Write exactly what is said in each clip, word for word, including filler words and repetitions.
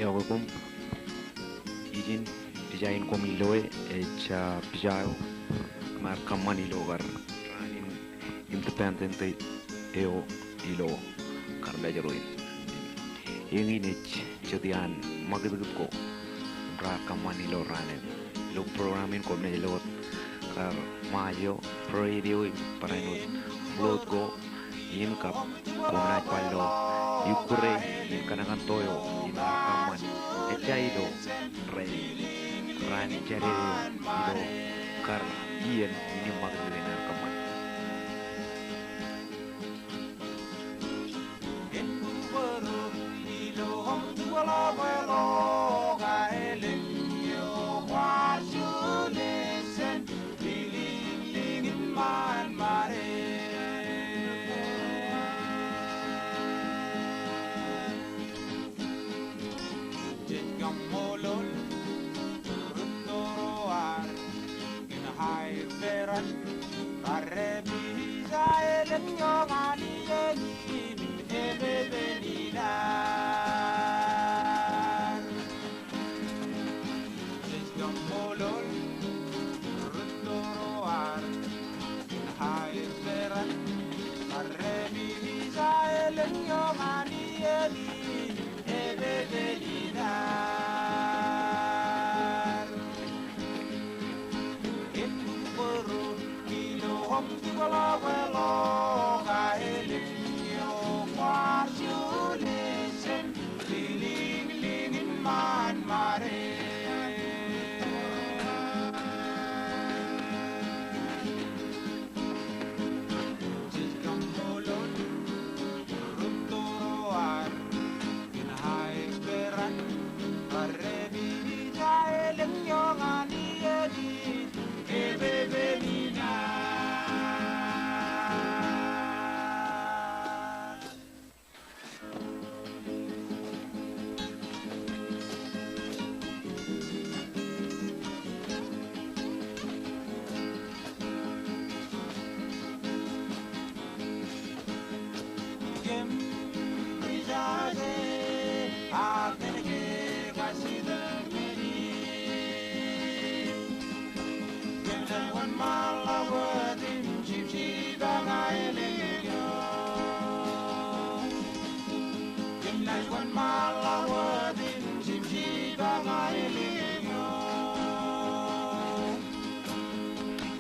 Eokwe koṃ, ijin pija in koṃ ilo e, ej, ah, pija eo kōm ar kōṃṃan ilo kar raan in Independence Day eo ilo kar Mājro in. Eñin ej jet iaan ṃakūtkūt ko raar kōṃṃan ilo raan in. Ilo program in koṃ naaj lo wōt kar ṃaaj eo, parade eo im barāinwōt float ko im kab koṃ naaj bar lo ikkure in kōnono eo im ar kōṃṃan ejja ilo raan, raan jaded eo ilo kar iien in ṃakūtkūt in ar kōṃṃan.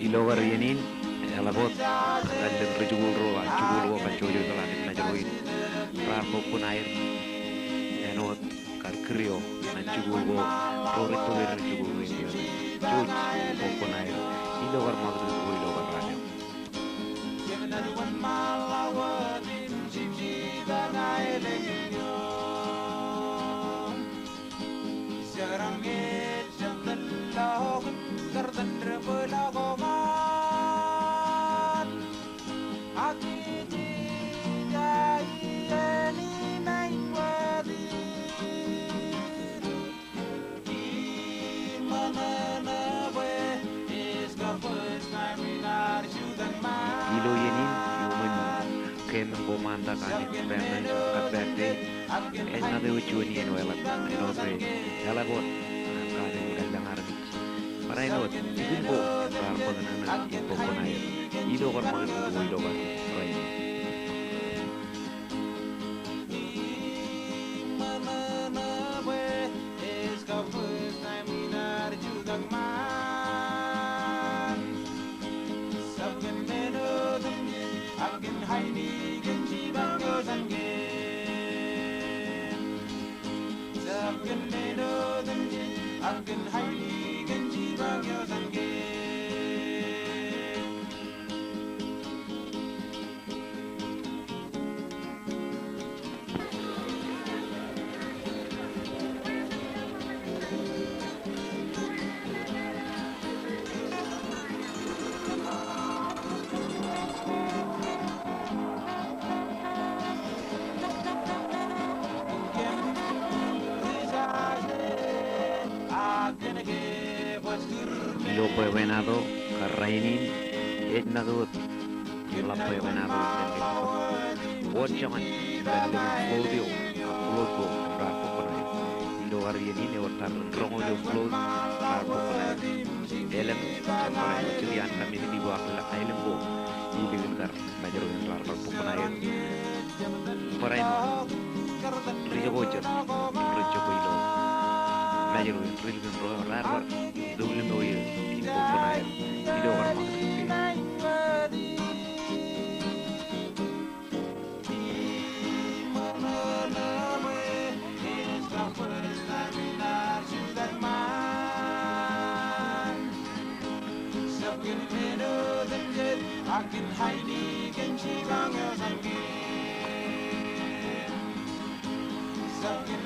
Ilo kar iien in, eḷap wōt, kallōñ ri-jikuuḷ ro, ak jikuuḷ ko kajjojo ikōḷaak in Mājro in, raar ṃōk kuṇaer āinwōt kar kūr eo ñan jikuuḷ ko, ro rej bōk er jikuuḷ ko, jouj ṃōk kuṇaer ilo kar ṃakūtkūt ko ilo kar raan eo. Ilo iien in, iuṃwin keemem ko ṃaantak an Independence, kab Patriot Day, ej ñan ewi juon iien weḷap, āinwōt rej eḷap wōt an kate in kallōñ armej. Barāinwōt, jikin ko raar ṃōk nana im bōk kuṇaer ilo kar ṃakūtkūt ko ilo kar rainin. Nato, kar rainin, ej make wōt ḷap bwe enato in kōn ke wōt joñan ippān lōñ in float eo, ak float boat, raar bōk ṇae. Ilo kar iien in ewōr tarrin roñoul eo float raar bōk ṇae. Elōñ jān barāinwōt jet iaan community ko ak aelōñ ko ilikin kar Mājro in raar bar bōk ṇae er. Barāinwōt ri-jokwe jet, rej jokwe ilo Mājro in, ri-likin ro raar bar doulem eō er im bōk ṇae er ilo kar ṃakūtkūt ke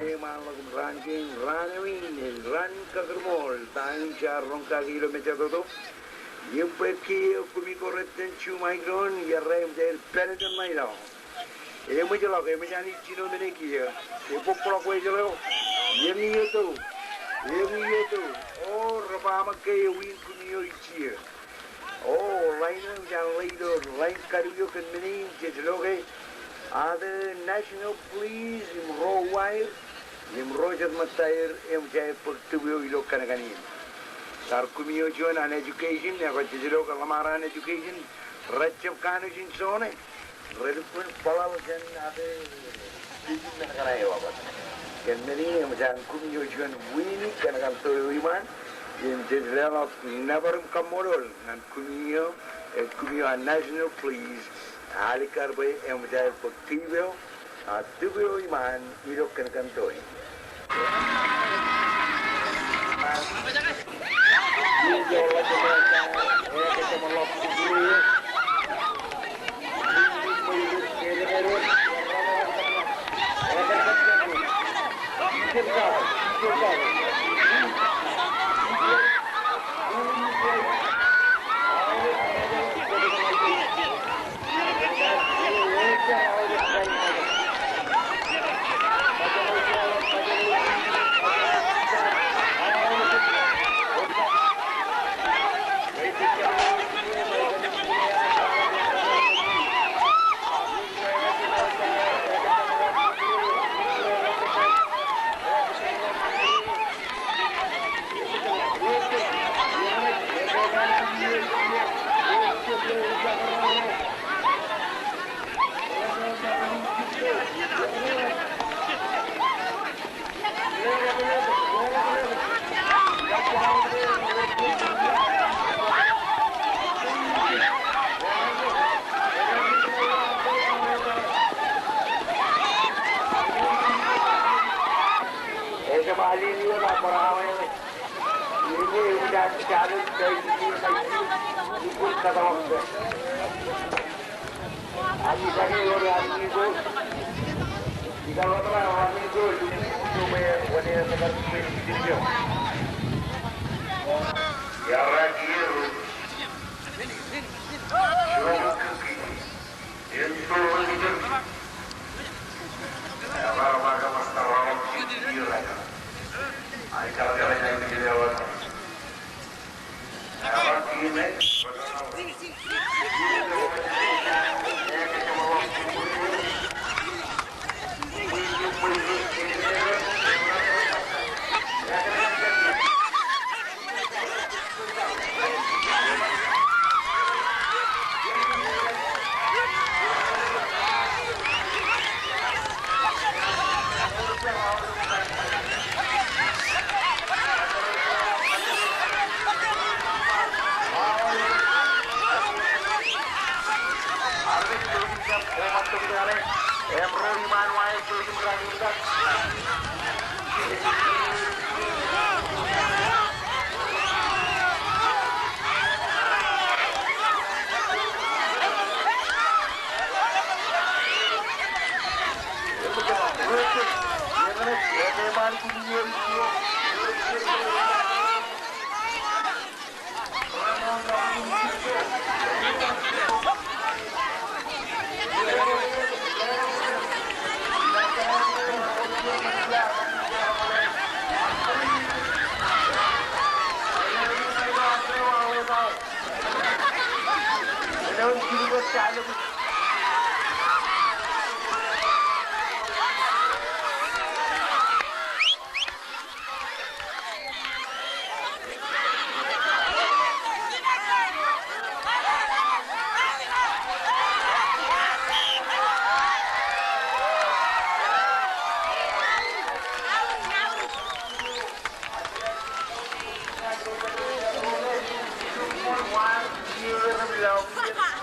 Eṃṃan ḷọk im raan kein, raan eo in, raan kakūrmool, ta in jaar roñ kaki ilo mejatoto. Im bwe kiiō kumi ko rej iten juṃaik doon, iar eṃōj aer pād iten ṇa ilo. Eṃōj ḷọk, eṃōj an ijjino men e kiiō. Ebōk ḷọk wōj ḷeo. Iien eo to. Eṃōj eo to. O, rebaṃōk ke ewin kumi eo ijjiō. O, ḷain eo eṃōj an ḷe ilo ḷain kadu eo kōn men in jej lo ke. Ad national police im ro uwaer im ro jet ṃōttaer eṃōj aer bōk tūb eo ilo kōnkan in. Kar kumi eo juon an education, ekwe jej lo ke ḷōṃaro an education, rej jab kanooj in zone e. Rej lukkuun bōḷaḷ jān ad, eh, building men kaṇe eo aṃ. Kōn men in eṃōj an kumi eo juon wiin kōnkan to eo iṃaan. Im jej leḷọk nōbar im kaṃṃoolol ñan kumi eo, eh, kumi eo an National Police, alikkar bwe eṃōj aer bōk tūb eo, a, tūb eo iṃaan ilo kōnkan to in.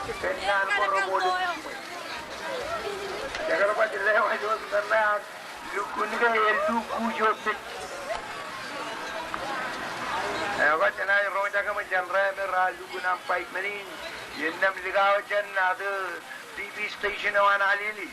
Kōnnaan ko remootōk jiṃwe. Jekar baj lewōj wōt men eo ak lukkuun ke eḷḷuku ijoko pād. Eo, baj jenaaj roñjake ṃōk jān ro me raar lukkuun aṃ bike men in. Innām likao jān ad TV station eo an Alele.